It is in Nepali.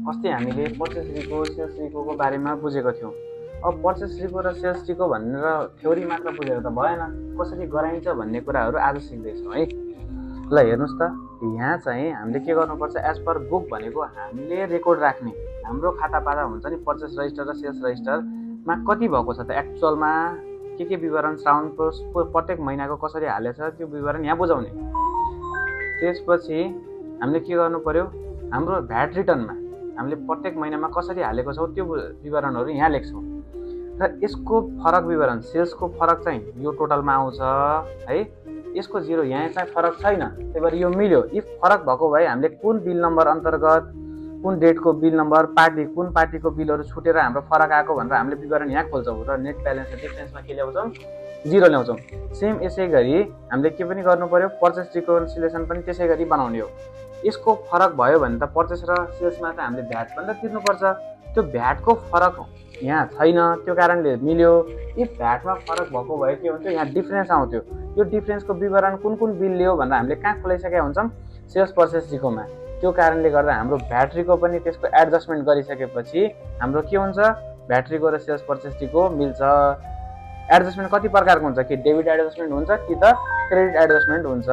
अस्ति हामीले पर्चेस रिको सेल्स रिकोको बारेमा बुझेको थियौँ। अब पर्चेस रिको र सेल्स रिको भनेर थ्योरी मात्र बुझेको त भएन, कसरी गराइन्छ भन्ने कुराहरू आज सिक्दैछौँ है। ल हेर्नुहोस् त, यहाँ चाहिँ हामीले के गर्नुपर्छ, एज पर बुक भनेको हामीले रेकर्ड राख्ने हाम्रो खातापाता हुन्छ नि, पर्चेस रजिस्टर र सेल्स रजिस्टरमा कति भएको छ त एक्चुअलमा, के विवरण श्रावणको प्रत्येक महिनाको कसरी हालेछ त्यो विवरण यहाँ बुझाउने। त्यसपछि हामीले के गर्नु पर्यो, हाम्रो भ्याट रिटर्नमा हामीले प्रत्येक महिनामा कसरी हालेको छौँ त्यो विवरणहरू यहाँ लेख्छौँ। र यसको फरक विवरण, सेल्सको फरक चाहिँ यो टोटलमा आउँछ है, यसको जिरो यहाँ चाहिँ फरक छैन, त्यही भएर यो मिल्यो। इफ फरक भएको भए हामीले कुन बिल नम्बर अन्तर्गत, कुन डेटको बिल नम्बर, कुन पार्टीको बिलहरू छुटेर हाम्रो फरक आएको भनेर हामीले विवरण यहाँ खोल्छौँ र नेट ब्यालेन्स र डिफरेन्समा के ल्याउँछौँ, जिरो ल्याउँछौँ। सेम यसै गरी हामीले के पनि गर्नु पर्यो, पर्चेस रिकन्सिलिएसन पनि त्यसै गरी बनाउने हो। यसको फरक भयो भने त पर्चेस र सेल्समा त हामीले भ्याट पनि त तिर्नुपर्छ, त्यो भ्याटको फरक यहाँ छैन, त्यो कारणले मिल्यो। इफ भ्याटमा फरक भएको भए के हुन्थ्यो, यहाँ डिफरेन्स आउँथ्यो। यो डिफरेन्सको विवरण कुन कुन बिल लियो भनेर हामीले कहाँ खोलाइसकेका हुन्छौँ, सेल्स पर्चेस रिकोमा। त्यो कारणले गर्दा हाम्रो भ्याट रिको पनि त्यसको एडजस्टमेन्ट गरिसकेपछि हाम्रो के हुन्छ, भ्याट रिको र सेल्स पर्चेस रिको मिल्छ। एडजस्टमेन्ट कति प्रकारको हुन्छ, कि डेबिट एडजस्टमेन्ट हुन्छ कि त क्रेडिट एडजस्टमेन्ट हुन्छ।